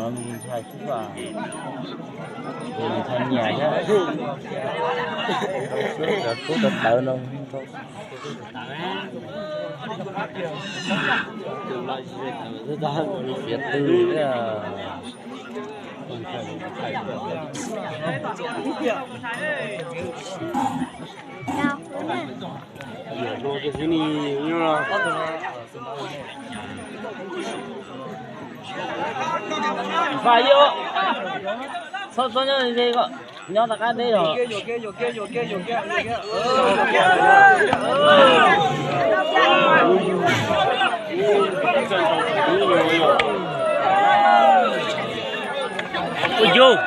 Ntshai xwb, ntshai nyias thiab. Tub tawv tawv no. Fiav twg thiab. Fa ib, txhob txhob nyob ze, nyob rov qab deb los. Ua yug.